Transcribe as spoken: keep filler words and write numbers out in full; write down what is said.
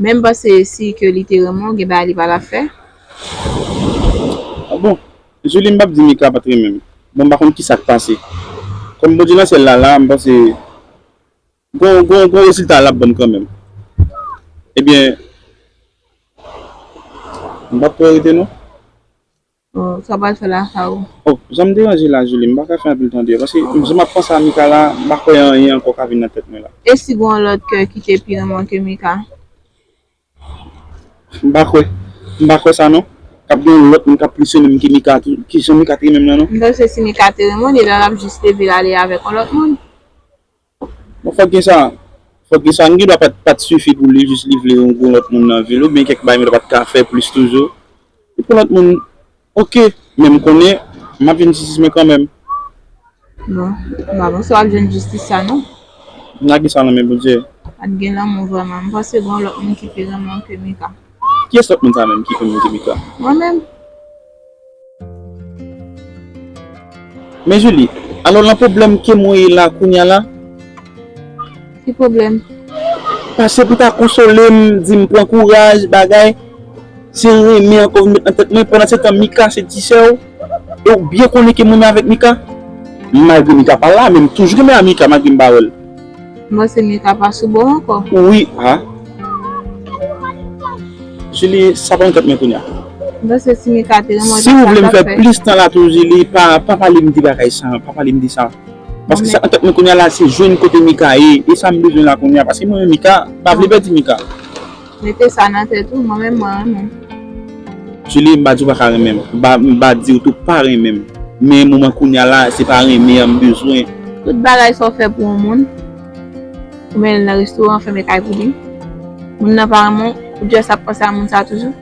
Men m panse si ke li te renmen w, gen bagay li pa t ap fè. Ah bon, Julie, m p ap di Mika pa t renmen m. Bon, m pa konn ki sa k pase. Kòm Bondye nan syèl la, la, m panse gon, gon, gon rezilta l ap ban m kanmenm. Ebyen, m p ap twò rete non. Bon, sa w pral fè la sa ou? Oh, jan m deranje la, Julie, m pa ka fè anpil tan deyò. Paske jan m ap panse a Mika la, m pa kwè anyen ankò ka vin nan tèt mwen la. E si gon lòt kè ki te pi renmen w ke Mika? M pa kwè. M pa kwè sa non. K ap gen yon lòt moun k ap plis renmen m ke Mika tou, ki jan Mika te renmen m nan non. M panse si Mika te renmen w, li t ap jis leve l ale avèk yon lòt moun. Bon, fòk gen sa. Fòk gen sa. M gen dwa pa t, pa t sifi pou li jis li vle yon gwo lòt moun nan vi l, oubyen kèk bagay m ta pa t ka fè plis toujou. Li pran lòt moun, oke, men m konnen m ap jwenn jistis mwen kanmenm. Bon, m pa panse w ap jwenn jistis sa non. M lage sa nan men Bondye. Pa t gen lanmou vrèman. M panse gen yon lòt moun ki pi renmen w ke Mika. Kiyès lòt moun sa menm ki pi renmen w ke Mika? Mwen menm. Men Julie, alò nan pwoblèm ke mwen ye la kounya la? Ki pwoblèm? Pase pou ta konsole m, di m pran kouraj, bagay. Se renmen ankò vin met nan tèt mwen. Pandan se tan Mika se ti sè w. E ou byen konnen ke m renmen avèk Mika. Malgre Mika pa la, men m toujou renmen a Mika malgre m pa wè l. M panse Mika pa sou bò w ankò. Wi, a. Julie, sa pa nan tèt mwen kounya. M panse si Mika te renmen w, si ou vle m fè plis tan la tou, Julie, pa, pa pale m de bagay sa, pa pale m de sa. Paske sa nan tèt mwen kounya la, se jwenn kote Mika ye, e sa m bezwen la kounya, paske mwen menm Mika, m pa vle pèdi Mika. Mete sa nan tèt ou, mwen menm mwen renmen w. Julie, m pa di w pa ka renmen m. M pa, m pa di w tou pa renmen m. Men moman kounya la, se pa renmen an m bezwen. Tout bagay sa w fè pou yon moun, ou mennen l nan restoran, fèmen kay pou li. Moun nan pa renmen w, ou just ap panse a moun sa toujou.